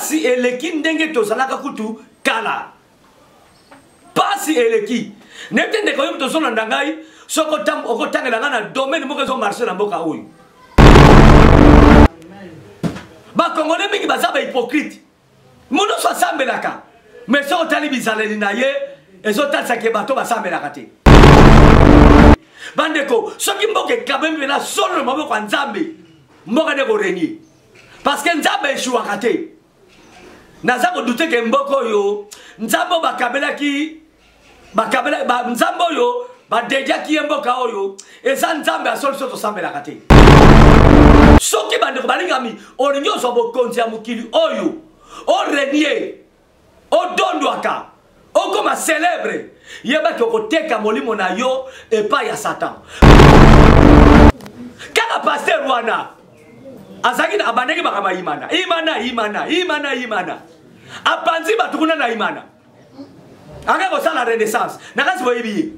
Pasi eleki ndenge tozalaka kutu kala. Pasi eleki. Nete ndeko yo tozolanda ngai soki okotangela ngai na domaine moko ezo marche na mboka oyo. Ba Congolais mingi baza ba hypocrite. Monoso asambelaka mais soki otali bizaleli na ye ezotalisa ke bato basambelaka te. Bandeko, soki mboka ekabemi mpena solo na maboko ya Nzambe, mboka nde ekorenye. Parce que Nzambe echouaka te. Naza kodute ke mboka oyo Nzambe oyo bakabelaki bakabela ba, Nzambe oyo badediaki ye mboka oyo eza Nzambe ya solo biso tosambelaka te. Soki bandeko balingami olingi ozwa bokonzi ya mokili oyo orenie odondwaka okoma celebre yebaki okoteka molimo na yo epai ya Satan. Kaka pasteur wana azalaki abandaki makambo ya imana imana imana imana imana apanzi bato kuna na imana ake kosala renaissance na kasi boyebi ye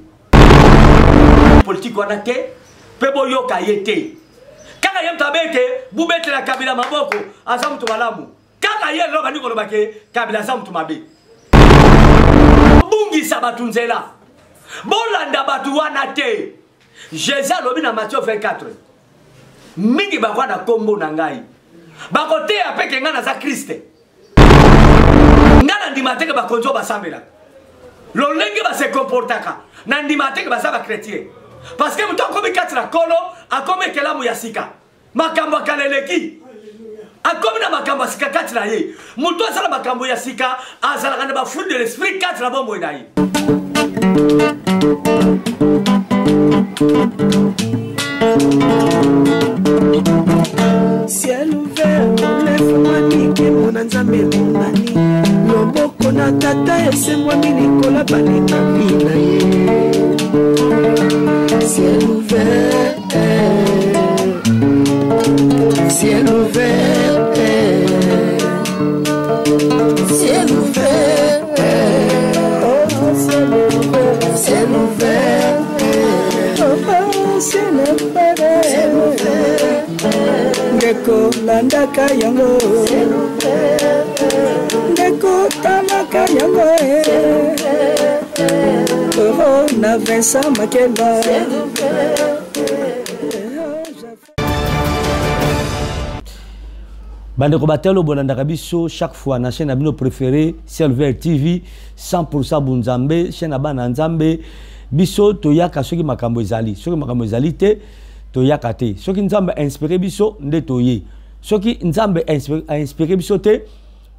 politike wana te mpe boyoka ye te kaka ye moto abete bubetela Kabila maboko aza moto malamu kaka ye lelo bandi koloba ke Kabila aza moto mabe. Bungisa bato nzela, bolanda bato wana te. Jésus alobi na Matthieu 24, mingi bakwa na kombo na ngai bakoteya mpe ke ngai naza Kriste. Ngai nandima te ke bakonzi oyo basambelaka lolenge base comportaka, nandima te ke baza bachrétien, parce que moto akomi kati na Nkolo akomi ekelamu ya sika, makambo ya kala eleki, akomi na makambo ya sika kati na ye. Moto asala makambo ya sika azalaka na bafruit de l'esprit kati na bomoi na ye. Ciel ouvert, efungwami, nkembo na Nzambe emonani, loboko na Tata esembwami likolo balingami na ye. Ciel ouvert, ciel ouvert, ciel ouvert, oh, ciel ouvert, ciel ouvert, oh, ciel ouvert, ciel ouvert. Ndeko landaka yango, ndeko talaka yango, oh, na Vincent Makela. Bandeko batelo bolandaka biso chaque fois na chaîne na bino préférée Ciel Vert TV 100% bunzambe, chaîne ya bana Nzambe. Biso toyaka soki makambo ezali, soki makambo ezali te toyaka te. Soki Nzambe inspiré biso nde toye, soki Nzambe inspiré biso te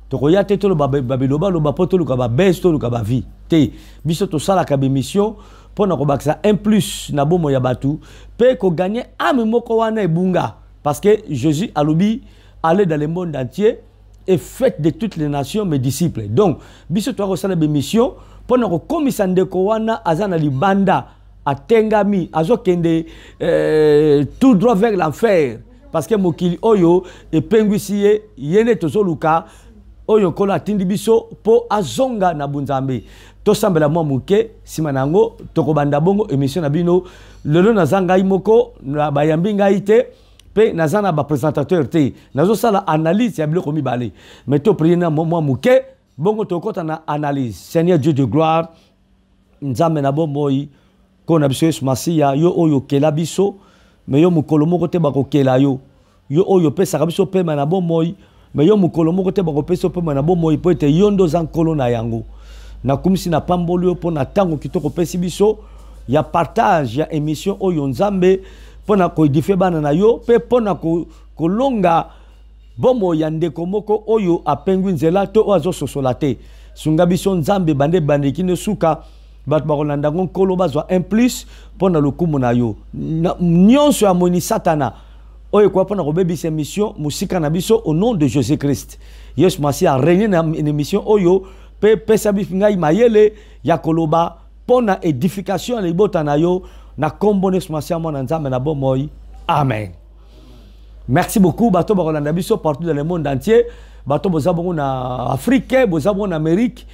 tokoya te. Toloba babiloba loba po toluka ba buzz, toluka ba vie te. Biso tosalaka bémission mpo na kobakisa un plus na bomoi ya bato mpe koganye ame moko wana ebunga, parce que Jésus alobi: allez dans le monde entier et faites de toutes les nations mes disciples. Donc biso toyaka kosala bémission mpo na kokomisa ndeko wana aza na libanda, atengami, azokende tout droit vers l'enfer, parce que mokili oyo epengwisi ye. Ye nde tozoluka oyo Nkolo atindi biso mpo azonga na bunzambe. Tosambela mwa moke, nsima na yango tokobanda bongo émission na bino. Lelo naza ngai moko, na bayambi ngai te mpe naza na baprésentateur te. Nazosala analyse ya biloko mibale, mais toprier na mwa moke, bongo tokɔta na analyse. Seigneur Dieu de gloire, Nzambe na bomoi, Nkolo na biso Yesu Masiya, yo oyo okela biso mais yo mokolo moko te bakokela yo, yo oyo opesaka biso pema na bomoi mais yo mokolo moko te bakopesa yo pema na bomoi, mpo ete yo nde oza nkolo na yango. Nakumisi, napamboli yo mpo na ntango kitoko opesi biso ya partage ya émission oyo, Nzambe, mpo na koédifier bana na yo mpe mpo na kolonga bomoi ya ndeko moko oyo apengwi nzela to oyo azososola te. Sunga biso, Nzambe, bande ebandeki nde suka bato bakolanda yango, Nkolo, bazwa un plus mpo na lokumu na yo. Nyonso ya moni Satana oyo ekoya mpo na kobebisa émission, mosika na biso au nom de Jésus Christ. Yesu Masiya arègne na émission oyo mpe pesa ngai mayele ya koloba mpo na édification ya libota na yo, na nkombo na Yesu Masiya, mwana Nzambe na bomoi, amen. Merci beaucoup bato bakolanda biso partout dans le monde entier. Bato boza bongo na Afrique, boza bongo na Amérique,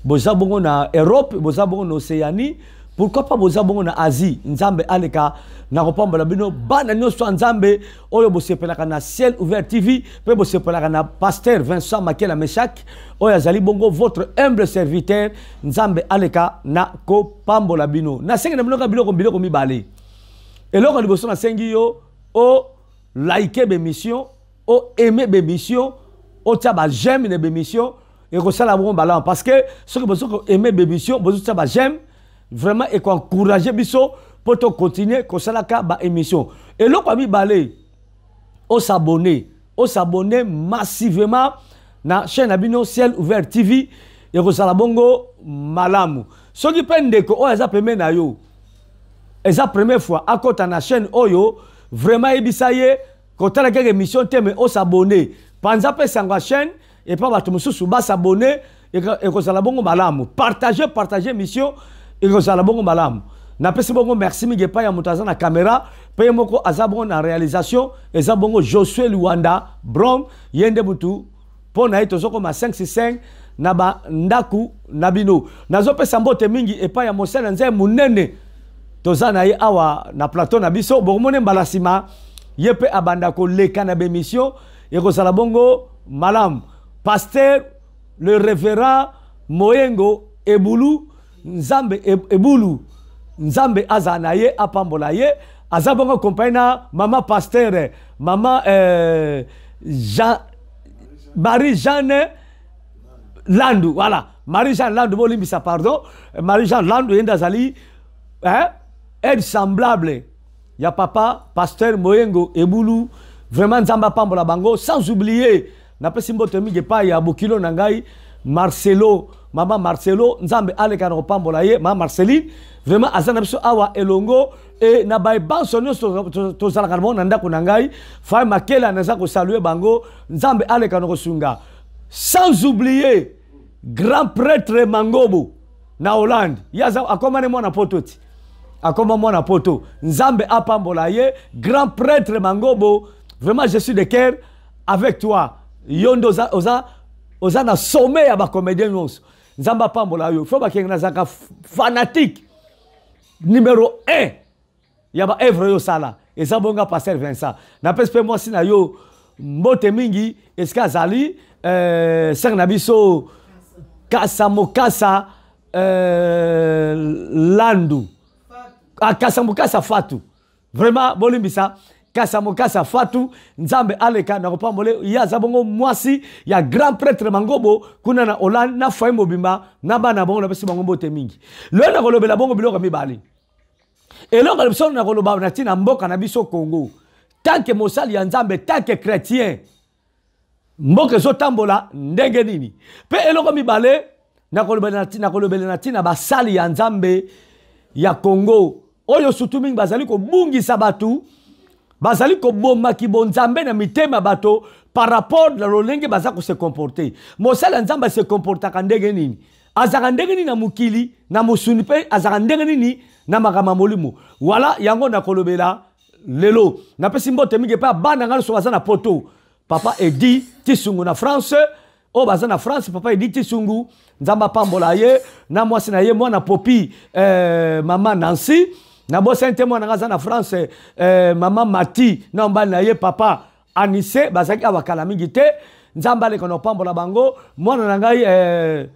boza bongo na Europe, boza bongo na Océanie. Pourquoi pas boza bongo na Asie? Nzambe aleka na kopambola bino bana nyonso ya Nzambe oyo bosepelaka na Ciel Ouvert TV mpe bosepelaka na Pasteur Vincent Makela Meshak oyo azali bongo votre humble serviteur. Nzambe aleka na kopambola bino. Nasengi na bino kaka biloko biloko mibale. Eloko liboso nasengi yo o like b'émission, o aimer b'émission, otia ba j'aime na b'émission, ekosala bongo malamu parce que soki bozo ko aimer b'émission, bozotia ba j'aime, vraiment eko encourager biso po to continuer kosalaka ba émission. Eloko ya mibale, o s'abonner, o s'abonner massivement na chaîne na bino Ciel Ouvert TV, ekozala bongo malamu. Soki pe ndeko oyo aza pembeni na yo, eza première fois akota na chaîne oyo, vraiment yebisa ye kotala kaka émission te, mais o s'abonner, panza pe sango ya chaîne epa bato mosusu ba s'abonner, ekozala bongo malamu. Partager, partager émission, ekozala bongo malamu. Napesi bongo merci mingi epai ya moto aza na caméra mpe ye moko aza bongo na réalisation, eza bongo Josué Luanda Brom, ye nde motu mpo na ye tozokoma 565 na bandaku na bino. Nazopesa mbote mingi epai ya mosali ya Nzambe monene toza na ye awa na plateau na biso, bokomone mbala nsima ye mpe abanda koleka na bemission, ekozala bongo malamu. Pasteur le révérend Moyengo Ebulu, Nzambe Ebulu, Nzambe aza na ye, apambola ye. Aza bongo accompagné na mama pasteur, mama Jean, Marie-Jeanne Landu, voilà, Marie-Jeanne Landu, bolimbisa pardon, Marie-Jeanne Landu yende azali, hein, aide semblable ya papa pasteur Moyengo Ebulu. Vraiment Nzambe apambola bango, sans oublier napesi mbote mingi epai ya bokilo na ngai Marcelo, mama Marcelo, Nzambe aleka na kopambola ye, mama Marceline, vraiment aza na biso awa elongo e na baye banso nyonso tozalaka na bango na ndako na ngai Fay Makela, naza kosalue bango, Nzambe aleka na kosunga. Sans oublier grand prêtre Mangobo na Hollande, ye aza akoma ne mwana poto ti akoma mwana poto, Nzambe apambola ye, grand prêtre Mangobo, vraiment je suis de cœur avec toi. Yo nde oza, oza, oza na sommet ya ba comédien nyonso, Nzambe apambola yo. Fo bakenge nazalaka fanatique numéro 1 ya ba œuvre oyo osala, eza bonga pasteur Vincent. Napesi mpe mwasi na yo mbote mingi esika azali, sœur na biso Kasa Mokasa, Landu, ah, Kasa Mokasa Fatu, vraiment bolimbisa, Kasa Mokasa Fatu, Nzambe aleka na kopambole ye. Aza bongo mwasi ya grand prêtre Mangobo kuna na Hollande, na foyer mobimba na bana bango, napesi bango mbote mingi. Lelo nakolobela bongo biloko mibale. Eloko na biso nakoloba na ntina mboka na biso Congo, tant que mosali ya Nzambe, tant que chrétien, mboka ezotambola ndenge nini? Mpe eloko mibale nakolobela na ntina basali ya Nzambe ya Congo oyo surtout mingi bazali kobungisa bato, bazali koboma kibonzambe na mitema bato par rapport na lolenge baza kose comporter. Mosali ya Nzambe ase comportaka ndenge nini? Azalaka ndenge nini na mokili, na mosuni, mpe azalaka ndenge nini na makambo ya molimo? Wala yango nakolobela lelo. Napesi mbote mingi epai ya bana ngai nyonso baza na poto, papa Edi Tisungu na France, oyo baza na France, papa Edi Tisungu, Nzambe apambola ye na mwasi na ye mwana Popi, mama Nancy. Nabosani te mwana ngai aza na France, mama Mati na mobali na ye papa Anise, bazalaki awa kala mingi te, Nzambe aleka na kopambola bango. Mwana na ngai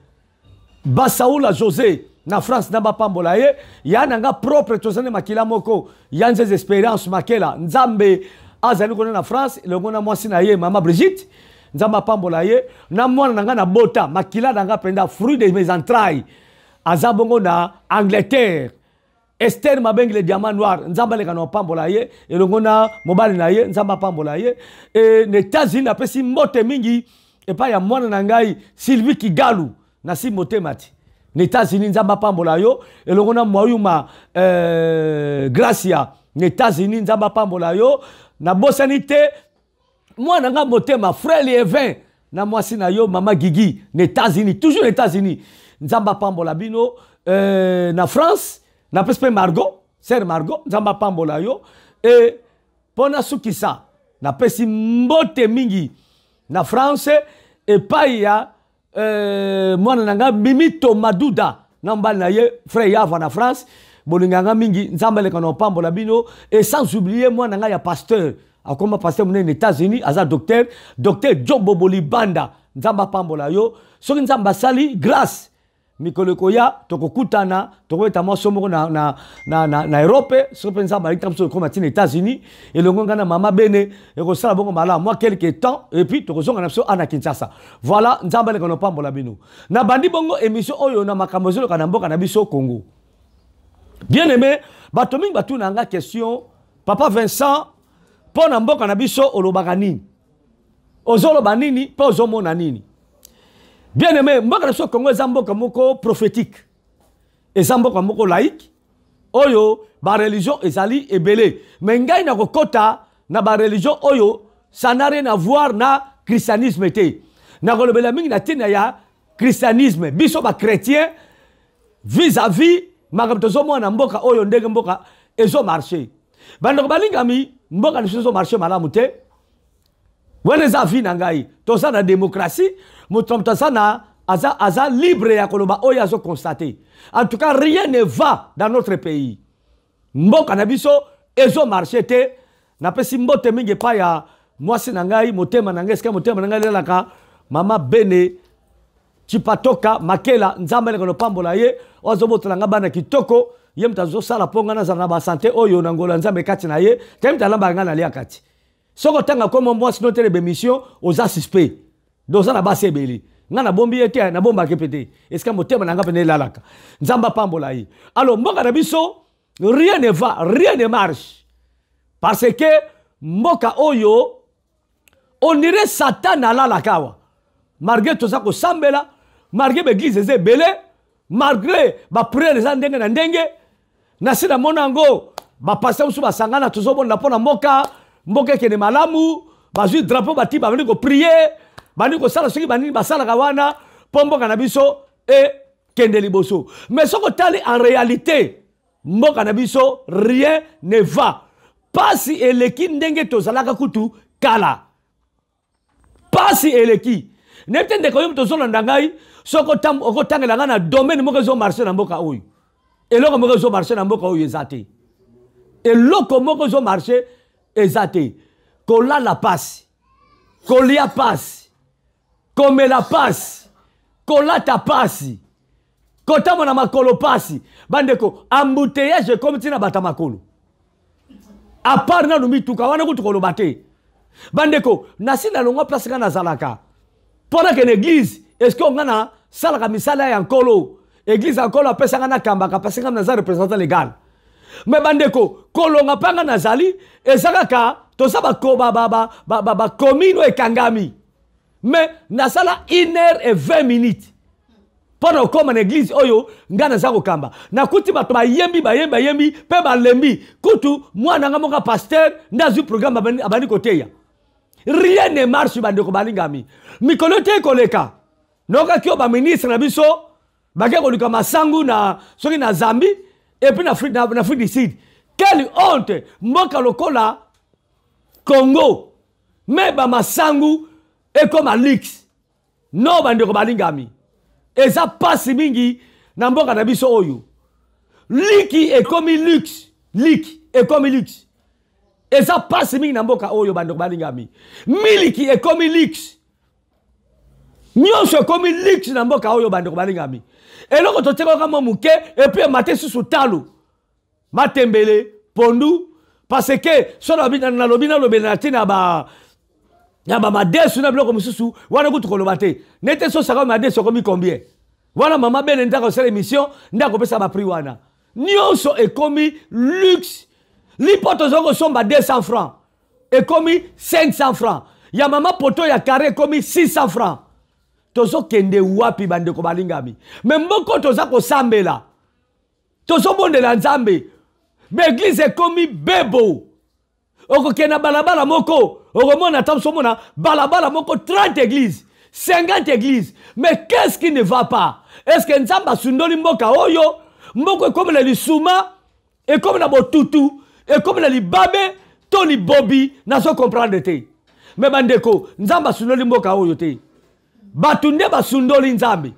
Basaula José na France, na bapambola ye. Ya na nga propre, tozali makila moko, ya Nzeze Experience Makela, Nzambe azali kuna na France elongo na mwasi na ye mama Brigitte, Nzambe apambola ye. Na mwana na nga na bota makila na nga mpenza, fruit de mes entrailles, aza bongo na Angleterre, Esther Mabengi le diamant noir, Nzambe aleka na apambola ye elongo na mobali na ye, Nzambe apambola ye. E na États-Unis napesi mbote mingi epai ya mwana na ngai Sylvie Kigalu, nasi motema ti na États-Unis, Nzambe apambola yo elongo na Mwayuma, Gracia na États-Unis, Nzambe apambola yo. Nabosani te mwana nga motema frère Lievin na mwasi na yo mama Gigi na États-Unis, toujours na États-Unis, Nzambe apambola bino. Na France napesi mpe Margot, sœur Margot, Nzambe apambola yo. E mpo nasukisa, napesi mbote mingi na France epai ya mwana na ngai Mimito Maduda na mobali na ye frère Yava na France. Bolinga nga mingi, Nzambe aleka na opambola bino. Et sans oublier mwana nga ya pasteur, akoma pasteur monene na États-Unis, aza docteur, docteur Joe Boboli Banda. Nzambe apambola yo. Soki Nzambe asali grâce, mikolo ekoya tokokutana, tokobeta mwa so moko na Europe. Soki mpe Nzambe aliki biso tokoma ti na États-Unis, elongo ngai na mama Bene, ekosala bongo malamu mwa quelque temps, et puis tokozonga na biso ana Kinshasa. Voilà, Nzambe aleka na opambola bino. Na bandi bongo émission oyo na makambo ezoloka na mboka na biso Congo. Bien aimé, bato mingi batuna nga question, Papa Vincent, mpo na mboka na biso olobaka nini? Ozoloba nini mpe ozomona nini? Bien aimé, mboka na biso Congo eza mboka moko prophétique, eza mboka moko laïque, oyo ba religion ezali ebele. Mais ngai nakokota na ba religion oyo ça n'a rien à voir na christianisme te. Nakolobela mingi na ntina ya christianisme, biso ba chrétien vis-à-vis makambo tozomona na mboka oyo, ndenge mboka ezomarche. Bandeko balingami, mboka na biso ezomarche malamu te. Wana eza avis na ngai. Toza na démocratie, moto na moto aza libre ya koloba oyo azoconstater. En tout cas, rien ne va dans notre pays. Mboka na biso ezomarche te. Napesi mbote mingi epai ya mwasi na ngai, motema na ngai, esika motema na ngai elelaka, mama Bene Chipatoka Makela. Nzambe aleka lopambola ye, oyo azobotola nga bana kitoko. Ye moto azosala mpo ngai nazala na basante oyo na ngolo ya Nzambe kati na ye. Te moto alambaka ngai, naliaka ti. Soki otanga kombo mwasi no tele bémission, oza suspect. Donc oza na basi ebele. Ngai nabombi ye te, nabombaki mpe te. Esika motema na ngai mpe elalaka. Nzambe apambola ye. Alors mboka na biso, rien ne va, rien ne marche. Parce que mboka oyo, on dirait Satan alalaka awa. Malgré toza kosambela, malgré baeglise eza ebele, malgré bapriere eza ndenge na ndenge, nasi namona yango bapasteur mosusu basangana, tozobonda mpo na mboka, mboka ekende malamu, bazwi drapeau bati, babandi koprie, bandi kosala soki banini basalaka wana mpo mboka na biso ekende liboso. Mais soki otali en réalité, mboka na biso rien ne va. Pasi eleki ndenge tozalaka kutu kala. Pasi eleki. Nayebi te ndeko yo moto ozolanda ngai, soki okotangela ngai na domaine moko ezomarche na mboka oyo. Eloko moko ezomarche na mboka oyo eza te. Eloko moko ezomarche eza te. Kolala pasi, kolia pasi, komela pasi, kolata pasi, kotambola na makolo pasi. Bandeko, embouteillage ekomi ntina bata makolo. À part nanu mituka wana kutu koloba te. Bandeko, nasi nalongwa place nga nazalaka mpo nakende église. Est-ce que nga nasalaka misala ya nkolo? Église ya nkolo apesanga nakambaka, parce nga naza représentant légal. Mais bandeko, kolonga mpe nga nazali, eza kaka toza bacommune oyo ekangami. Mais nasala 1 heure et 20 minutes mpo na kokóma na église oyo ngai naza kokamba. Nakuti bato bayembi, bayembi, bayembi mpe balembi. Kutu mwana nga moko pasteur nde azwi programme, abandi koteya. Rien ne marche. Bandeko balingami, mikolo te ekoleka, nayokaki oyo baministre na biso bake koluka masangu na soki na Zambie et puis na Afrique du Sud. Quelle honte! Mboka lokola Congo, me bamasangu ekoma luxe. No, bandeko balingami, eza pasi mingi na mboka na biso oyo. Liki ekomi luxe, liki ekomi luxe. Eza pasi mingi na mboka oyo, bandeko balingami. Miliki ekomi luxe, nyonso ekomi luxe na mboka oyo, bandeko balingami. Eloko totiekaka mwa moke, et puis emate susu talo. Matembele, pondu, parce que so nalobi nalobela na ntina ba na bamadesu na biloko mosusu wana kutu koloba te. Nete so saka madesu ekomi combien wana, mama Bene nde akosala émission, nde akopesa baprix wana. Nyonso ekomi luxe. Lipo toza kosomba 200 francs ekomi 500 francs, ya mama poto ya carré ekomi 600 francs. Tozokende wapi, bandeko balingami? Me mboko toza kosambela, tozobondela Nzambe, baeglise ekomi bebo. Okokende na balabala moko, okomona ata mosu omona balabala moko 30 église, 50 église. Mais qu'est-ce qui ne va pas? Est ce que Nzambe asundoli mboka oyo? Mboka ekomi na lisuma, ekomi na botutu, ekomi na libabe to libobi, nazo comprendre te. Me bandeko, Nzambe asundoli mboka oyo te. Bato nde basundoli Nzambe.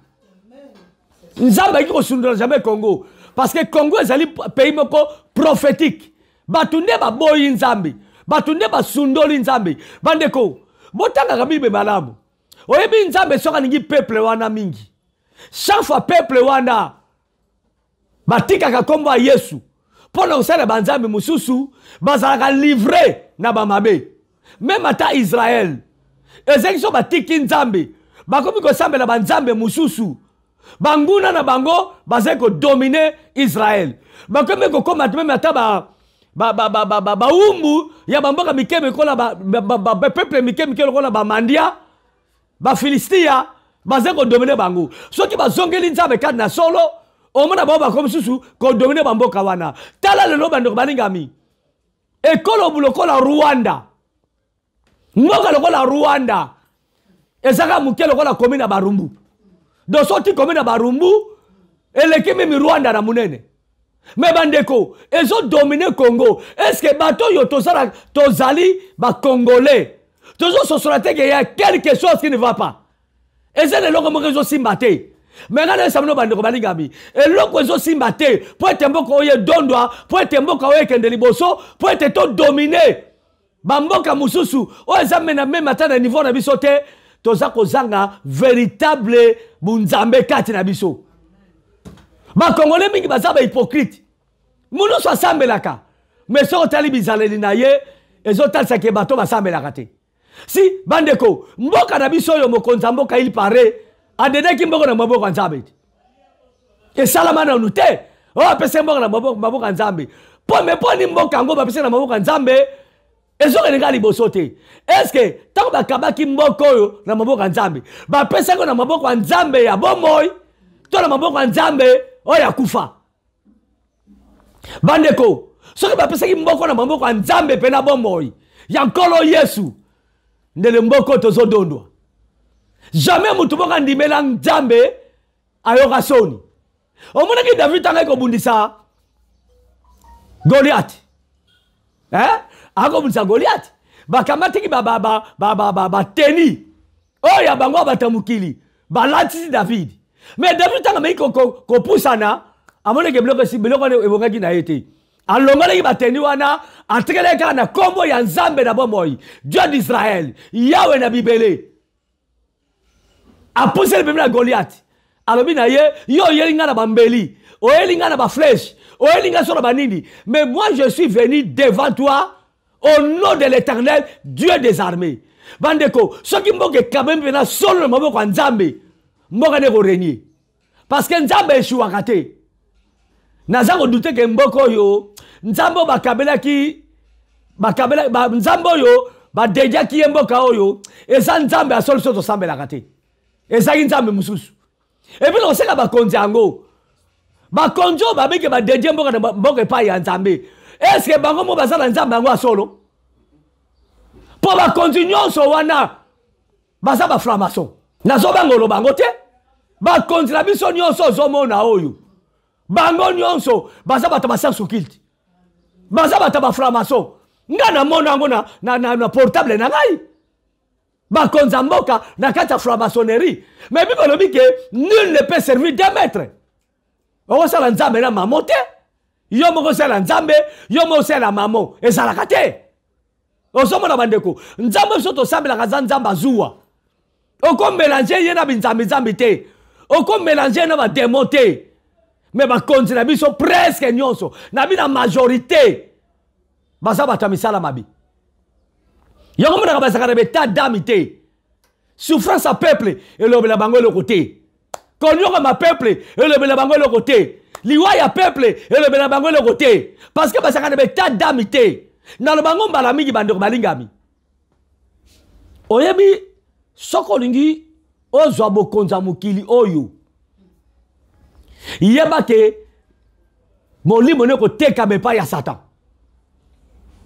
Nzambe ayiki kosundola jamais Congo. Parce que Congo ezali pays moko prophétique. Bato nde baboyi Nzambe, bato nde basundoli Nzambe. Bandeko, botangaka Bible malamu. Oyebi Nzambe soki alingi peuple wana mingi, chaque fois peuple wana batikaka nkombo ya Yesu mpo na kosala banzambe mosusu, bazalaka livre na bamabe. Meme ata Israel ezalaki so batiki Nzambe, bakomi kosambela banzambe mosusu, banguna na bango bazali kodomine Israel, bakomi kokoma meme ata ba bawumbu ya bamboka mike lokola bapeuple mike mike lokola bamandia, Bafilistia, bazali kodomine bango. Soki bazongeli Nzambe kati na solo, omona bango bakomi susu kodomine bamboka wana. Tala lelo bandeko balingami, ekolo lokola Rwanda, mboka lokola Rwanda ezaka moke lokola komi na Barumbu. Donc soki komi na Barumbu eleki mimi Rwanda na monene. Me bandeko, ezodomine Congo. Est-ce que bato oyo tozali bacongolais tozososola te ke ya quelque chose qui ne va pas? Eza na eloko moko ezosimba te. Me ngai nayesa bino bandeko balingami, eloko ezosimba te mpo ete mboka oyo edondwa, mpo ete mboka oyo ekende liboso, mpo ete todomine bamboka mosusu oyo eza mena meme ata na niveau na biso te. Toza kozanga véritable bunzambe kati na biso. Bakongole mingi baza bahypocrite, monusu asambelaka, mais soki otali bizaleli na ye ezotalisaka bato basambelaka te. Si bandeko, mboka na biso oyo mokonzi ya mboka il paraît adedaki mboka na maboko ya Nzambe te, esalama nanu te oyo apesi mboka na maboko ya Nzambe. Po me mponi mboka yango bapesi na maboko ya Nzambe ezokende kaka liboso te. Eske ntango bakabaki mboka oyo na maboko ya Nzambe, bapesaki na maboko ya Nzambe ya bomoi to na maboko ya Nzambe oyo akufa? Bandeko, soki bapesaki mboka na maboko ya Nzambe mpe na bomoi ya Nkolo Yesu, ndele mboka oyo tozodondwa. Jamais motu moko andimela Nzambe ayoka soni. Omonaki David ntango ayaki kobundisa Goliath, eh? Akobundisa Goliath, bakamataki bateni oyo ya bango bato ya mokili, balatisi David. Mais David ntango ameki kopusana, amonaki biloko wana ebongaki na ye te, alongolaki bateni wana, atikalaki kaka na nkombo ya Nzambe na bomoi, Dieu d'Israël, Yawe na bibele. Apuseli pembeni na Goliath, alobi na ye: yo oyeli ngai na bambeli, oyeli ngai na baflèche, oyeli ngai so na banini, mais moi je suis venu devant toi au nom de l'Éternel Dieu des armées. Bandeko, soki mboka ekabemi mpena solo na maboko ya Nzambe, mboka nde korenie, parce que Nzambe eshuwaka te. Naza kodute ke mboka oyo Nzambe oyo bakabelaki, bakabela, ba, Nzambe oyo badediaki ye mboka oyo eza Nzambe ya solo, so tosambelaka te, ezalaki Nzambe mosusu. Epuis nakoseka bakonzi yango, bakonzi oyo babiki badedie mboka na mboka epai ya Nzambe, eske bango mo baza na Nzambe yango ya solo? Mpo bakonzi nyonso wana baza baframason. Nazobanga oloba yango te. Bakonzi na biso nyonso ozomona oyo, bango nyonso baza bato ba science occulte, baza bato ba franc-maçon. Nga namona yango na portable na ngai, bakonzi ya mboka na kati ya franc-maçonnerie. Mais Bible elobi ke nul ne peut servir deux maîtres. Okosala Nzambe na mamo te, yo moko osala Nzambe, yo moko osala mamo, ezalaka te. Ozomona bandeko, Nzambe biso tosambelaka aza Nzambe azuwa. Okomelange ye na binzambi-nzambi te, okomelange ye na bademo te. Me bakonzi na biso presque nyonso, na bina majorité, baza bato ya misala mabe. Yango monaka bazalaka na beta dame te. Souffrance ya peuple elobela bango eloko te, konyokama peuple elobela bango eloko te, liwa ya peuple elobela bango eloko te, parce que bazalaka na beta dame te. Naloba yango mbala mingi, bandeko balingami, oyebi soki olingi ozwa bokonzi ya mokili oyo, yeba ke molimo ne kotekama epai ya Satan.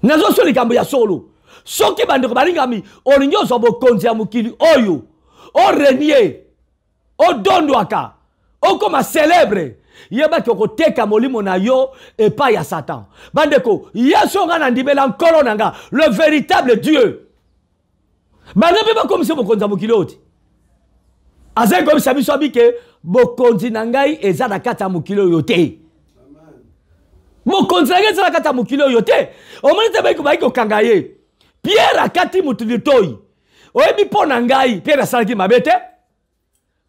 Nazoso likambo ya solo, soki bandeko balingami olingi ozwa bokonzi ya mokili oyo, orenie, odondwaka, okoma célèbre, yebaki okoteka molimo na yo epai ya Satan. Bandeko, Yesu nga na ndimela Nkolo na nga, le véritable Dieu, bango mpe bakomisa bokonzi ya mokili oyo te. Azali koyebisa biso abike bokonzi na ngai eza na kati ya mokili oyo te. Mokonzi na ngai eza na kati ya mokili oyo te. Omoni te bayiki bayiki kokanga ye. Pierre akati motu litoi. Oyebi mpo na ngai Pierre asalaki mabe te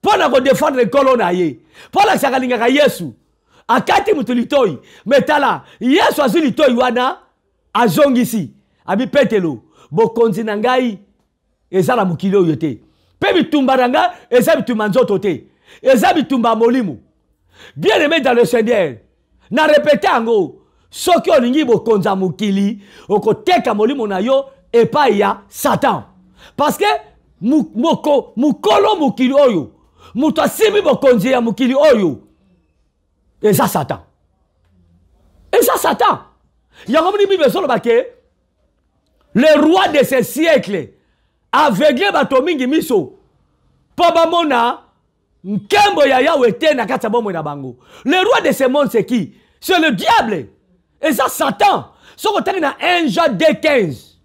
mpo na kodefendre nkolo na ye, mpo alakisaka alingaka Yesu. Akati motu litoi, me tala Yesu azwi litoi wana azongisi, abi Petelo, bokonzi na ngai eza na mokili oyo te, mpe bitumba na ngai eza bitumba nzoto te, eza bitumba ya molimo. Bien aimé dans le Seigneur, na repete yango, soki olingi bokonzi ya mokili, okoteka molimo na yo epai ya Satan, parce que moko mokolo mokili oyo, moto asimbi bokonzi ya mokili oyo eza Satan, eza Satan. Yango moni Bible ezoloba ke le roi de ce siècle aveugle bato mingi miso mpo bamona nkembo ya Yawe te na kati ya bomoi na bango. Le roi de ce monde, c'est qui? C'est le diable, eza Satan. Soki otangi na 1 Jean 2 15,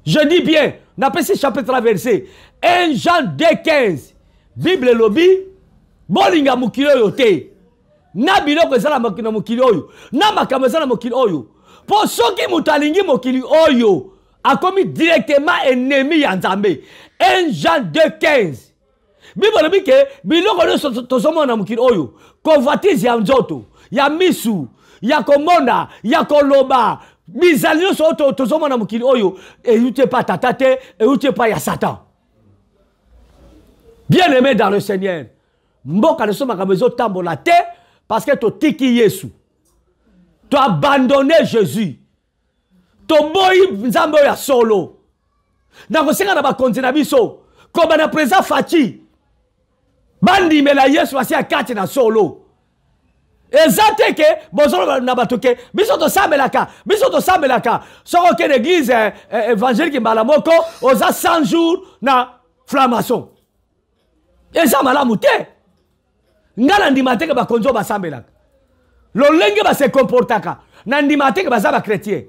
je dis bien, napesi chapitre verset 1 Jean 2 15, Bible elobi bolinga mokili oyo te, na biloko eza na mokili oyo, na makambo eza na mokili oyo, mpo soki moto alingi mokili oyo, akomi directement ennemi ya Nzambe. 1 Jean 2 15, Bible elobi ke biloko nyonso tozomona na mokili oyo, convoitise ya nzoto, ya misu, ya komona, ya koloba, bizali nyonso oyo tozomona na mokili oyo, euti epa tata te, euti epai ya Satan. Bien aimé dans le Seigneur, mboka na biso makambo ezotambola te parce que totiki Yesu, toabandonne Jésus, toboyi Nzambe oyo ya solo. Nakosenga na bakonzi na biso, koba na président Faci, bandimela Yesu asi ya kati na solo. Eza te ke bozoloba na bato ke biso tosambelaka, biso tosambelaka. Soki okende église évangélique mbala moko oza 100 jours na franc-maçon, eza malamu te. Nga na ndima te ke bakonzi oyo basambelaka lolenge base comportaka, na ndima te ke baza bachrétien,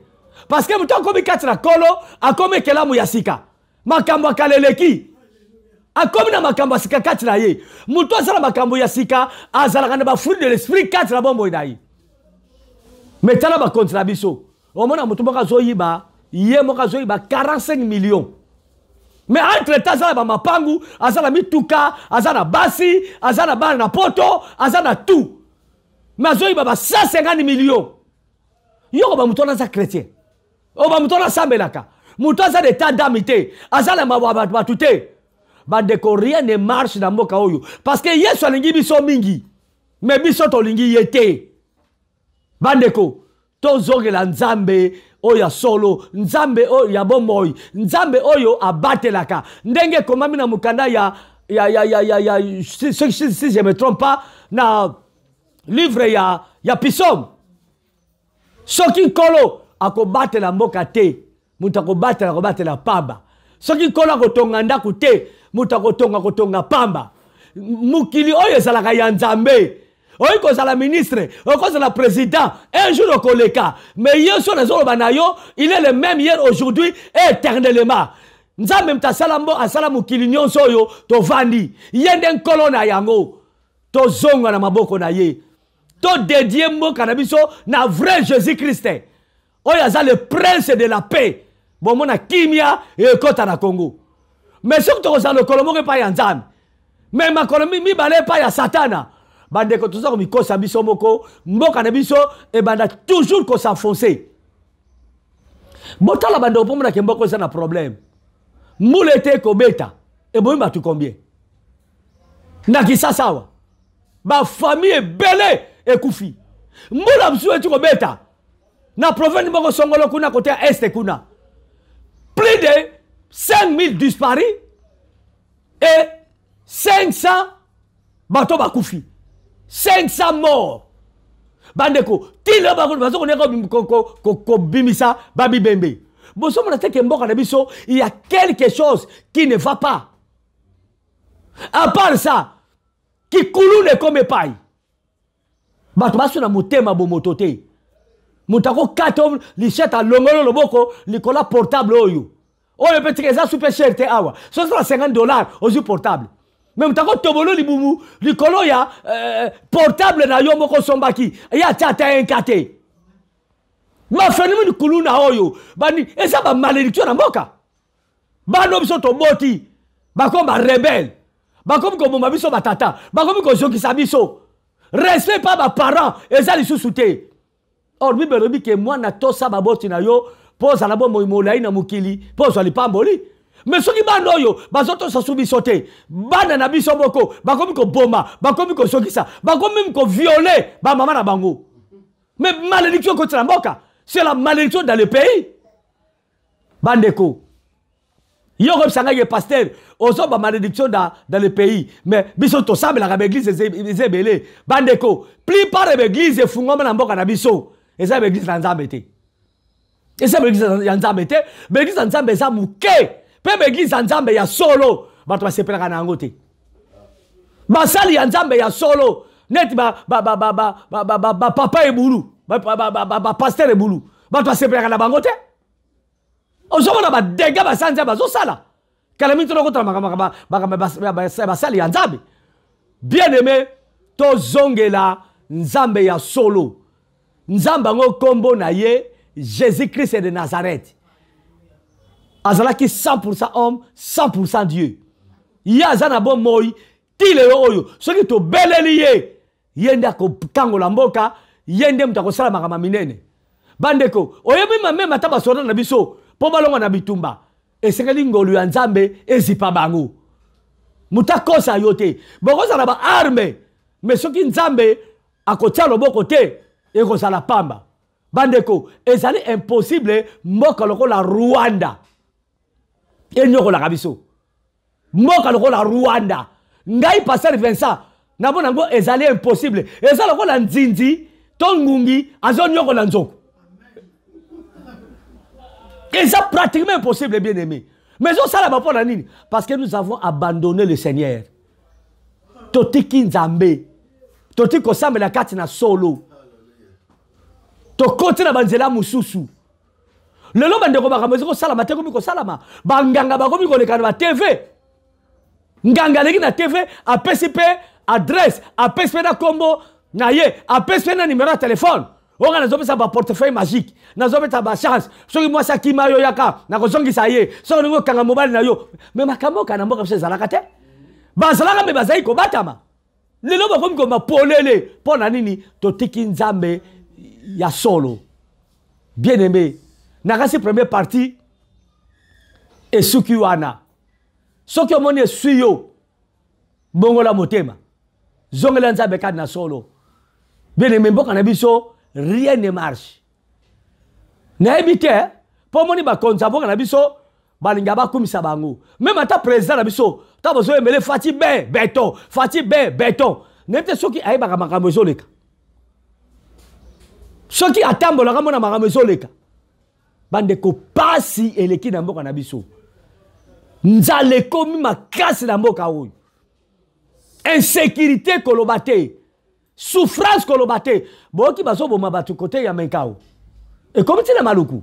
parce que moto akomi kati na Nkolo akomi ekelamu ya sika, makambo ya kala eleki, akomi na makambo ya sika kati na ye. Moto asala makambo ya sika azalaka na bafruit de l'esprit kati na bomoi na ye. Me tala bakonzi na biso, omona moto moko azoyiba, ye moko azoyiba 45 millions, mais entre temps aza na bamapangu, aza na mituka, aza na basi, aza na bana na poto, aza na tout, mais azoyiba ba 150 millions. Yoko ba moto wana aza chrétien, oyo ba moto wana asambelaka, moto aza na état d'âme te, aza na mawa bato te. Bandeko, rien ne marche na mboka oyo parce que Yesu alingi biso mingi, mais biso tolingi ye te. Bandeko, tozongela Nzambe oyo ya solo, Nzambe oyo ya bomoi, Nzambe oyo abatelaka, ndenge ekomami na mokanda ya ya ya ya ya ya si, si, si, si je me trompe pas, na livre ya Psaume. Soki Nkolo akobatela mboka te, moto akobatela akobatela pamba. Soki Nkolo akotonga ndako te, moto akotonga kotonga pamba. Mokili oyo ezalaka ya Nzambe. Oyi kozala ministre, oyi kozala président, un jour okoleka. Mais Yesu nazoloba na yo, il est le même hier, aujourd'hui et éternellement. Nzambe moto asala mbo, asala mokili nyonso oyo tovandi, ye nde nkolo na yango. Tozonga na maboko na ye, todedie mboka na biso na vrai Jésus Christ oyo aza le prince de la paix. Bomona kimia ekota na Congo. Mais soki tokozala lokolo moko epai ya Nzambe, mais makolo mibale epai ya Satana, bandeko, toza komikosa biso moko. Mboka na biso ebanda toujours kosenfoncer. Botala bandeko, mpo monake mboka eza na problème. Mbula ete ekobeta, eboyi bato combien na Kisasa awa, bafamille ebele ekufi. Mbula mosusu eti kobeta na province moko songolo kuna kote ya este kuna, plus de 5000 disparus et 500 bato bakufi, 500 morts. Bandeko, tina bazokonia kobimisa babibembe. Bozomona te ke mboka na biso, il y a quelque chose qui ne va pas. À part ça, kikuluna ekomi epai bato baso na motema bomoto te. Moto akokata lichette, alongolo loboko likolo ya portable oyo oyo mpe tika eza super cher te awa, so ozala 50 $, ozwi portable. Mais moto akotobolo libumu likolo ya portable na yo moko osombaki, ye atia ata enka te. Baphénomène kuluna oyo bani eza bamalédiction na mboka. Bana biso toboti bakomi barebele, bakomi koboma biso batata, bakomi kozokisa biso. Respect pa baparent eza lisusu te. Or Bible elobi ke mwana tosa baboti na yo mpo ozala bomoi molai na mokili mpo ozwa lipamboli. Me soki bana oyo bazotosa su biso te, bana na biso moko bakomi koboma, bakomi kozokisa, bakomi meme koviole bamama na bango. Mais malédiction ekoti na mboka, c'est la malédiction dans le pays. Bandeko, yo okobisa ngai ye pasteur ozoba malédiction dans le pays, mais biso tosambelaka baeglise eza ebele. Bandeko, plupart ya baeglise efungwama na mboka na biso eza baeglise na Nzambe te, eza baeglise ya Nzambe te. Baeglise ya Nzambe eza moke, mpe baeglise ya Nzambe ya solo bato basepelaka na yango te. Basali ya Nzambe ya solo neti bapapa ebulu, bapasteur ebulu, bato basepelaka na bango te. Ozomona badega basali Nzambe bazosala kala mingi, tona kotala makambo basali ya Nzambe. Bien aimé, tozongela Nzambe ya solo. Nzambe yango kombo na ye Jésus Christ de Nazareth. Azalaki 100% homme, 100% Dieu. Ye aza na bomoi ti lelo oyo. Soki tobeleli ye, ye nde akokangola mboka, ye nde moto akosala makambo minene. Bandeko, oyebi meme ata basoda na biso mpo balongwa na bitumba, esengeli ngolu ya Nzambe ezipa bango. Moto akosa yo te, bokozala ba arme, mais soki Nzambe akotia loboko te, ekozala pamba. Bandeko, ezali impossible mboka lokola Rwanda enyokolaka biso. Mboka lokola Rwanda, ngai pasteur Vincent namona yango ezali impossible. Eza lokola nzinzi to ngungi azonyokola nzoku. Eza pratiquement impossible, bien aimé. Mais ezosala ba mpona nini? Parce que nous avons abandonné le Seigneur. Totiki Nzambe, totiki kosambela kati na solo, tokoti na banzela mosusu. Lelo bandeko, makambo ezi kosalama te, komi kosalama. Banganga bakomi koleka na ba TV. Nganga aleki na TV, apesi mpe adresse, apesi mpe na kombo na ye, apesi mpe na numero ya telefone. Oyo nga nazopesa ba portefeuille magique, nazopesa ba chance. Soki mwasi akima yo, yaka nakozongisa ye. Soki olingi okanga mobali na yo. Me makambo oyo na mboka biso ezalaka te, bazalaka me bazali kobatama. Lelo bakomi koma polele. Mpo na nini? Totiki Nzambe ya solo. Bien aimé, nakasi première partie esuki wana. Soki omoni eswi yo, bongola motema, zongela Nzambe kati na solo. Bien aimé, mboka na biso rien ne marche. Nayebi te mpo omoni bakonzi ya mboka na biso balinga bakumisa bango. Meme ata président na biso, ntango bazoyembele Fati be beton, Fati be beton, nayebi te soki ayebaka makambo ezoleka, soki atambolaka mona makambo ezoleka. Bandeko, pasi eleki na mboka na biso, nzala ekomi makasi na mboka oyo, insécurité koloba te, souffrance koloba te. Boyoki bazoboma bato kote ya Menkao, ekomi ntina Maluku,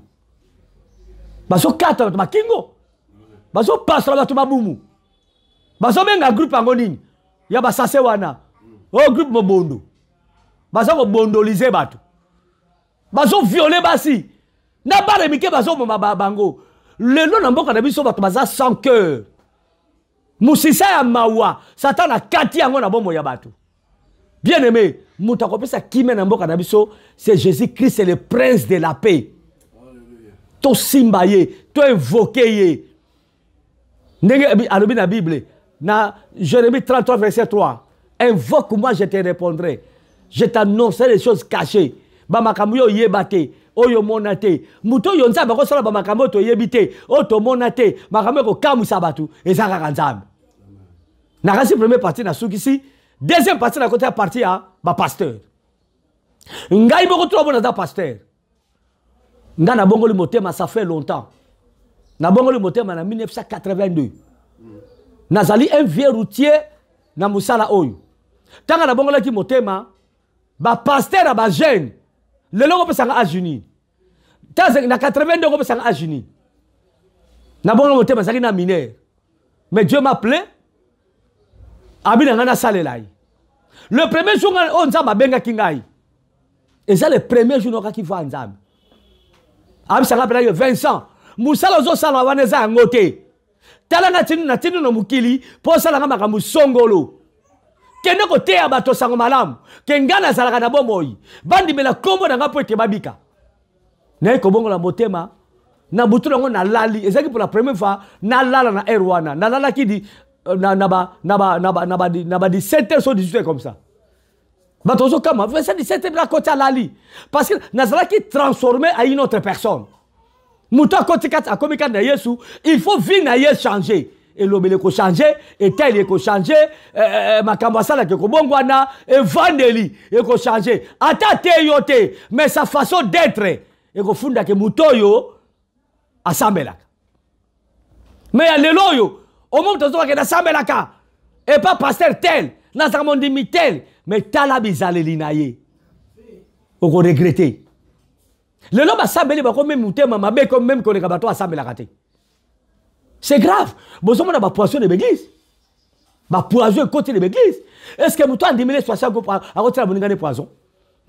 bazokata bato bakingo, bazopasola bato mabumu, bazobenga groupe yango nini ya basase wana, oyo groupe mobondo, baza kobondolize bato, bazoviole basi na bana mike, bazoboma bango. Lelo na mboka na biso bato baza sans cœur, mosisa ya mawa, Satan akati yango na bomoi ya bato. Bien aimé, moto akopesa kimia na mboka na biso, c'est Jésus Christ, le prince de la paix. Tosimba ye, toinvoke ye. Ndenge alobi na Bible na Jérémie 33 verset 3, invoque-moi, je te répondrai, je t'annoncerai les choses cachées. Bamakambo oyo oyeba te, oyo omona te, moto oyo Nzambe akosala bamakambo oyo toyebi te, oyo tomona te, makambo ekokamwisa bato, eza kaka Nzambe. Nakasi première partie nasukisi, deuxième partie nakota ya partie ya bapasteur. Ngai moko tuna bona aza pasteur. Ngai nabongoli motema, ça fait longtemps. Nabongoli motema na 1982. Nazali un vieux routier na mosala oyo. Ntango nabongolaki motema, bapasteur ya bajeune lelo kopesanga age nini? Na 82 kopesanga age nini? Nabongoli motema, azalaki na mineur, mais Dieu m'a appelé, abi na ngai nasalela ye. Le premier jour oyo Nzambe abengaki ngai, eza le premier jour nayokaki voix ya Nzambe. Abisaka mpenza ke Vincent, mosala ozosala wana eza yango te. Tala natindi natindi na mokili mpo osalanga makambo songolo. Kende koteya bato sango malamu ke ngai nazalaka na bomoi, bandimela nkombo na ngai mpo ete babika. Naye kobongola motema na butu nango nalali, ezalaki pour la première fois nalala na heure wana, nalalaki di, euh, na, na, ba, na, ba, na, ba, na, ba, na ba 17 heures so 18 heures comme ça. Bato ozokama Vincent 17 heures akoti alali parce que nazalaki transformé à une autre personne. Moto akoti kati akomi kati na Yesu, il faut vie na ye changer. Elobeli ekochange, etali ekochange, eh, eh, eh, makambo asalaka ekobongwana, evandeli ekochange. Ata te yo te, mais sa façon d'être ekofundake moto oyo asambelaka. Mais ya lelo oyo omoi moto azokake nasambelaka epa pasteur tel, nazalaka mondimi tel, mais tala bizaleli na ye, okoregrete. Lelo basambeli bakomi motema mabe comme même koleka bato asambelaka te. C'est grave. Bozomona ba poison de l'église. Ba poison ekoti de l'église. Est-ce que moto andimeli soisi akotila moninga ne poison?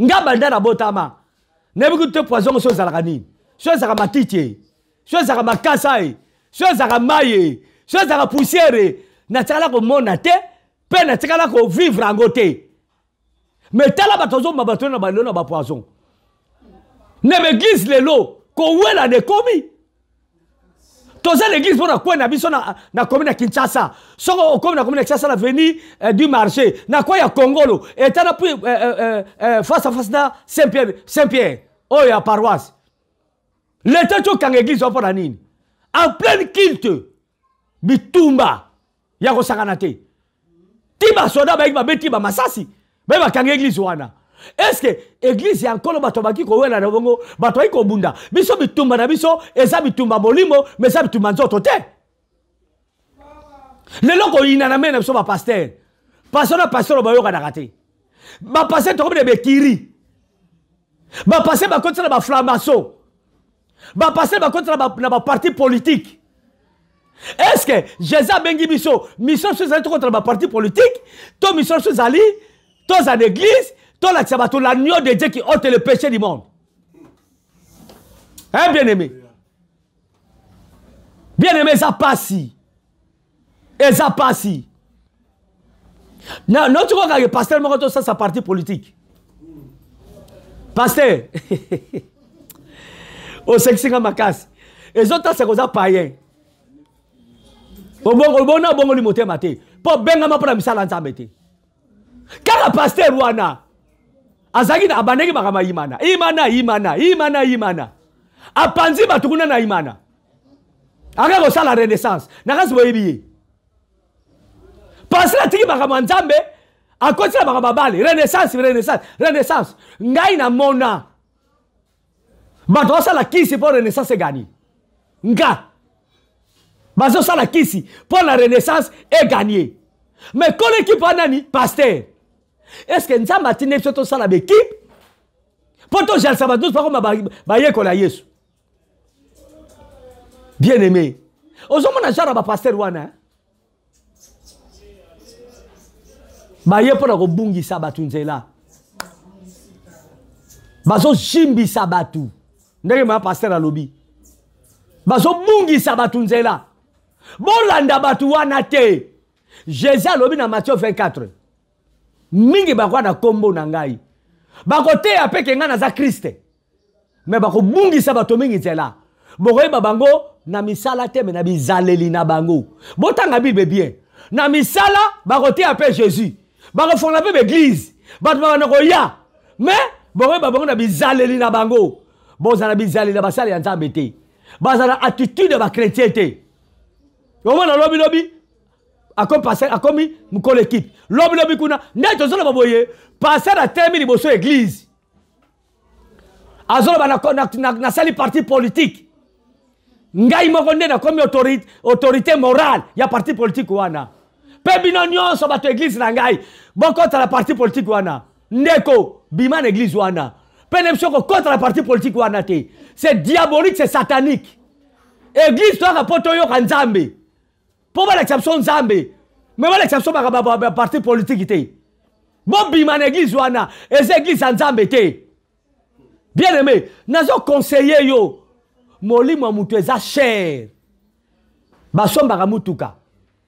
Nga banda na botama. Nayebi kutu te poison so ezalaka nini. So ezalaka matiti e. So ezalaka makasa e. So ezalaka mai e. So ezalaka poussière e. Natikala komona te mpe natikala kovivre yango te. Mais tala bato azomba bato na balelo na bapoison na baeglise lelo kowela na ekomi toza na eglise mpo na kwe na biso na, na commune ya Kinshasa. Soko okomi na commune ya Kinshasa na avenue eh, du marché na kwe ya Kongolo etana puis eh, eh, eh, eh, face à face na Saint-Pierre, Saint-Pierre oyo ya paroisse. Leta tokanga eglise mpo na nini? En pleine culte bitumba ya kosakana te. Ti basoda bayaki babeti ba masasi baye bakangi eglise wana. Est-ce que église ya nkolo bato baki kowela na bongo, bato baki kobunda? Biso bitumba na biso eza bitumba molimo, mais eza bitumba nzoto te. Lelo koyina na mene na biso ba pasteur, pasteur na pasteur bayokanaka te. Ba pasteur tokomi na bekiri, ba pasteur bakotisa na ba franc-maçon, ba pasteur bakotisa na ba parti politique. Est-ce que Jésus abengi biso mission biso ezali tokotala ba parti politique to mission biso ezali toza na église tolakisa bato l'agneau de Dieu qui ôte le péché du monde? Hein, bien-aimé? Bien-aimé, eza pasi. Eza pasi. Na noti koka ke pasteur moko to sasa parti politique. Pasteur. Osekisi nga makasi. Ezotasa koza païen. Obongo bona obongoli motema te. Po bengama pona misala Nzambe te. Kaka pasteur wana azalaki na abandaki makambo ya imana imana imana imana imana, apanzi bato kuna na imana, akaki kosala renaissance na kasi boyebi ye. Pasteur atiki makambo ya Nzambe, akotila makambo ya bale, renaissance renaissance renaissance. Ngai namona bato basala kisi mpo renaissance egani. Nga bazosala kisi mpo na renaissance eganie, mais kolo ekipe wana nani? Pasteur. Est-ce que Nzambe atindi biso tosala baekipe mpo tojalisa bato nyonso bakoma bayekola Yesu? Bien aimé, ozomona genre ya bapasteur wana baye mpo na kobungisa bato nzela, bazojimbisa bato ndenge mama pasteur alobi, bazobungisa bato nzela. Bolanda bato wana te. Jésus alobi na Matthieu 24, mingi bakwa na kombo na ngai, bakoteya mpe ke ngai naza Christ, me bakobungisa bato mingi nzela. Bokoyeba bango na misala te, me na bizaleli na bango. Botanga Bible bien. Na misala bakoteya mpe Jésus, bakofongola mpe baeglise, bato bakanda koya, me bokoyeba bango na bizaleli na bango. Bozala bizaleli ya basali ya Nzambe te, bazala attitude ya bachrétien te. Omona lobi lobi akomi pasteur, akomi mokolo ekipe, lobi lobi kuna nde tozoloba boye, pasteur atelemi liboso église azoloba nasali parti politique, ngai moko nde nakomi autorité morale ya parti politique wana, mpe bino nyonso bato église na ngai bokota na parti politique wana. Ndeko bima na église wana, mpe na biso kokota na parti politique wana te. C'est diabolique, c'est satanique. Église toyaka mpo toyoka Nzambe, mpo balakisa biso Nzambe, me balakisa biso makambo ya parti politique te. Bobima na église wana, eza église ya Nzambe te. Bien aimé, nazo conseiller yo. Molimo ya moto eza cher. Basombaka mutuka,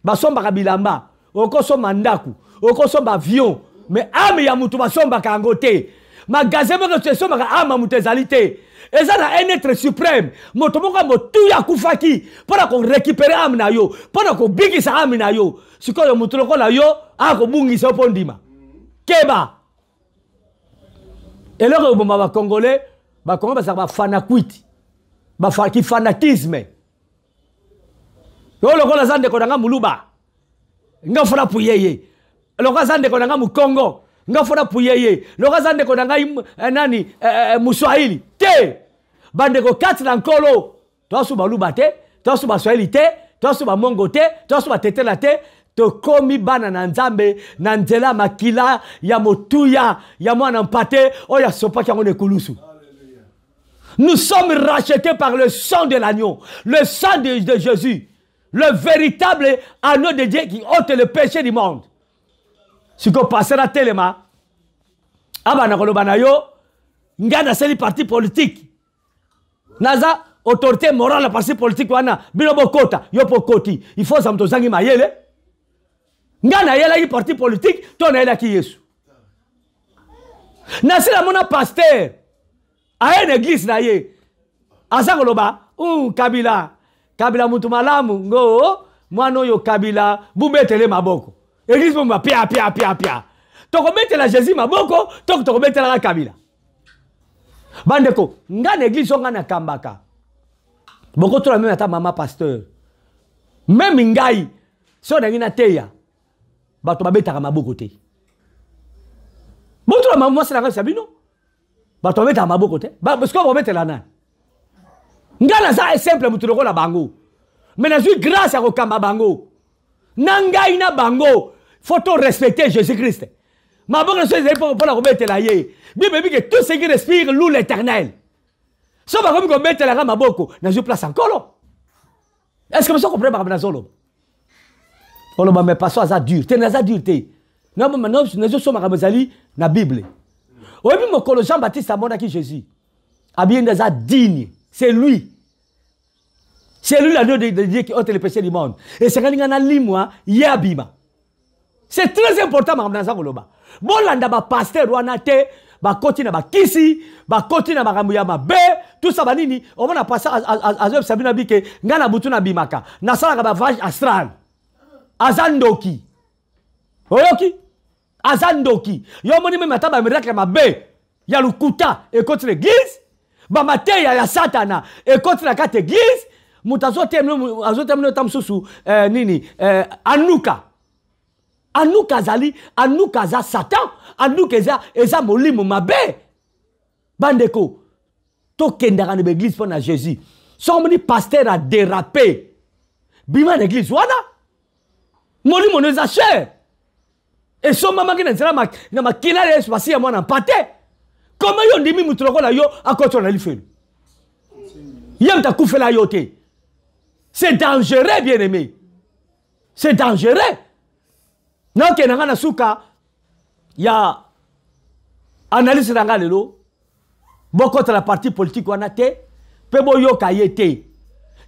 basombaka bilamba, okosomba ndako, okosomba avion, mais ame ya moto basombaka yango te. Magasin moko esombaka ame ya moto ezali te. Eza na un être suprême, moto moko ya motuya akufaki mpo na korécupere ame na yo, mpo na kobikisa ame na yo. Sikoyo moto lokola yo akobungisa yo mpo ndima. Keba. Eloko ekoboma bakongole, bakongole bazalaka bafanakwiti, kifanatisme. Yo lokola aza ndeko na nga muluba, nga fona puye ye. Lokola aza ndeko na nga mukongo, nga fona puye ye. Lokola aza ndeko na ngai eh, nani eh, eh, muswahili te. Bandeko kati na Nkolo, toasu baluba te, toasu baswahili te, toasu bamongo te, toasu batetela te. Tokomi bana na Nzambe na nzela makila ya motuya ya mwana mpate oyo asopaki yango na ekulusu. Nous sommes rachetés par le sang de l'agneau, le sang de Jésus, le véritable agneau de Dieu qui ôte le péché du monde. Siko passer à telema, abana koloba na yo, nga nasali parti politique. Naza autorité morale ya parti politique wana, bino bokota, yo pokoti. Il faut ça moto zangi mayele. Nga nayelaki parti politique, to nayelaki Yesu. Nasila mona pasteur aye na église na ye, aza koloba Kabila, Kabila mutu malamu ngo mwana oyo Kabila bubetele maboko. Église bomba pia pia pia pia. Tokobetela Jésus maboko, toko tokobetelaka Kabila. Bandeko, nga na église nga na kambaka. Bokotola même ata mama pasteur. Même ngai so nangi na teya bato babetaka maboko te. Botola mama mwasi na ngai sabino. Bato babetaka maboko te. Ba, parce que babetela nani? Nga naza simple moto lokola bango. Mais nazwi grâce ya kokamba bango. Na ngai na bango, faut to respecter Jésus-Christ. Maboko na so ezali mpo na kobetela ye. Bible ebi que tout ce qui respire loue l'Éternel. So bakomi kobetelaka maboko, nazwi place ya Nkolo. Est-ce que vous comprenez makambo nazoloba? Oloba mais pasteur aza dur. Te naza dur te. Nazo so makambo ezali na Bible. Oyebi mokolo Jean-Baptiste amonaki Jésus. Abiye nde aza digne. C'est lui. C'est lui l'agneau de Dieu qui ôte le péché du monde. Et c'est quand na limwa ye abima. C'est très important makambo naza koloba. Bolanda ba pasteur wana te, bakoti na bakisi, bakoti na makambo ya mabe, tout ça banini, omona pasteur azoyebisa bino abike, nga na butu na bimaka, nasalaka ba voyage astral. Aza ndoki. Oyoki? Aza ndoki. Yo omoni meme ata ba miracle mabe ya lokuta ekoti na église, ba mateya ya satana ekoti na kati église, moto azotemino ta mosusu nini anuka. Anuka azali, anuka aza Satan, anuka eza molimo mabe. Bandeko, tokendaka na église mpo na Jésus. Soki omoni pasteur a dérapé, bima na église wana. Molimo no eza cher. Esombamaki na nzela na makila ya Yesu masiya mwana mpate. Koma yo ndimi moto lokola yo akotela na lifelo. Ye moto akufela yo te. C'est dangereux, bien-aimé. C'est dangereux. Nakende nga na suka ya analyse na nga lelo. Bokota la parti politique wana te, pe boyoka ye te.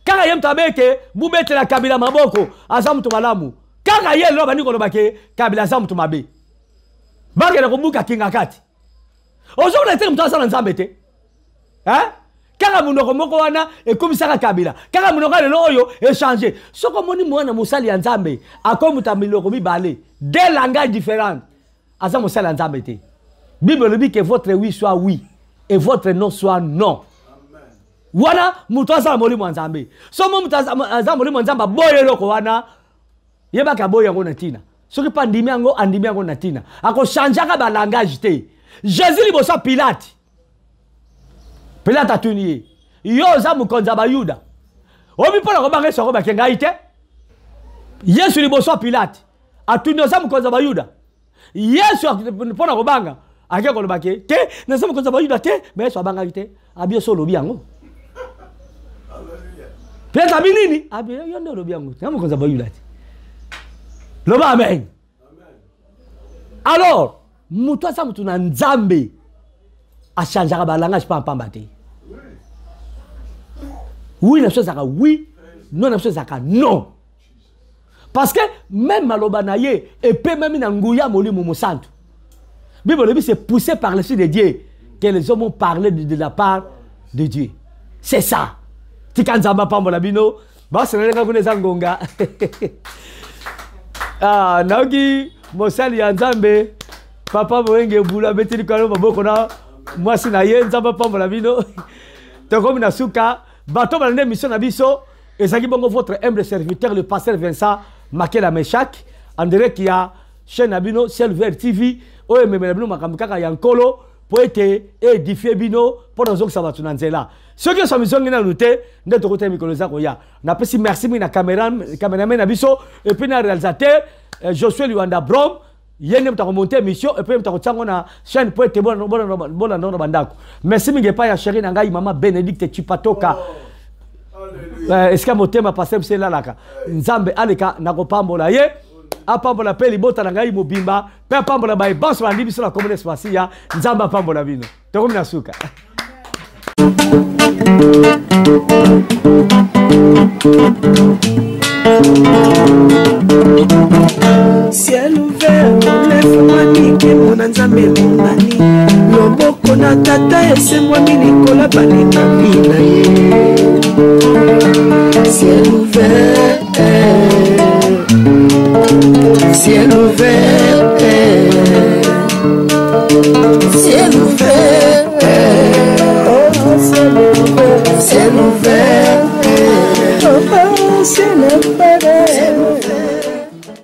Kaka ye moto abete, bubetela Kabila maboko, aza moto malamu. Kaka ye lelo bandi koloba ke Kabila aza moto mabe. Bakende kobuka kinga kati. Ozomona te moto aza na Nzambe te. Hein? Kaka monoko moko wana ekomisaka Kabila. Kaka monoko ya lelo oyo échanger. Soki omoni mwana mosali ya Nzambe akomuta miloko mibale, deux langages différents, aza mosali ya Nzambe te. Bible elobi que votre oui soit oui et votre non soit non. Wana moto aza na molimo ya Nzambe. Soki moto aza molimo ya Nzambe aboyi eloko wana, yebaka aboyi yango na ntina. Soki pa andimi yango, andimi yango na ntina. Akochangeaka ba langage te. Jésus liboso ya Pilate. Pilate atuni ye, yo oza mokonzi ya Bayuda, oyebi mpo na kobanga Yesu akobake ngai te? Yesu liboso ya Pilate atuni, oza mokonzi ya Bayuda? Yesu mpo na kobanga ake koloba ke te, naza mokonzi ya Bayuda te. Mais Yesu abangaki te, abi Yesu olobi yango. Pilate abi nini? Abi yo nde olobi yango, naza mokonzi ya Bayuda te. Loba amen. Alors, moto aza moto na Nzambe achangeaka ba langage pamba pamba te. Oui na biso ezalaka oui, non na biso ezalaka non. Parce que même maloba na ye epemami na nguya Molimo Mosantu. Bible elobi, c'est poussé par l'Esprit de Dieu que les hommes ont parlé de la part de Dieu. C'est ça. Tika Nzambe apambola bino. Baseneleka kuna eza ngonga. Ah, nayoki mosali ya Nzambe papa Boyenge Bulu abeteli kalo maboko na mwasi na ye. Nzambe apambola bino. Tokomi na suka. Bato balanda émission na biso ezalaki bongo votre humble serviteur, le pasteur Vincent Makela Meshak, en direct ya chaîne na bino Ciel Vert TV, oyo ememela bino makambo kaka ya Nkolo po ete édifie bino mpo na kozongisa bato na nzela. Soki nyonso mizongi nanu te, nde tokotala mikolo eza koya. Napesi merci mingi na cameraman na biso et puis na réalisateur Josué Luanda Brom. Ye nde moto akomonte émission et puis moto akotia yango na chaîne po ete bolanda na bandako. Merci mingi epai ya chéri na ngai, mama Bénédicte Chipatoka. Esika motema pasteur biso elalaka, Nzambe aleka na kopambola ye, apambola mpe libota na ngai mobimba, mpe apambola baye banso balandi biso na komona Masiya. Nzambe apambola bino. Tokomi na suka. Ciel ouvert, lefungwami, nkembo na Nzambe emonani, loboko na Tata esembwami likolo balekami na ye.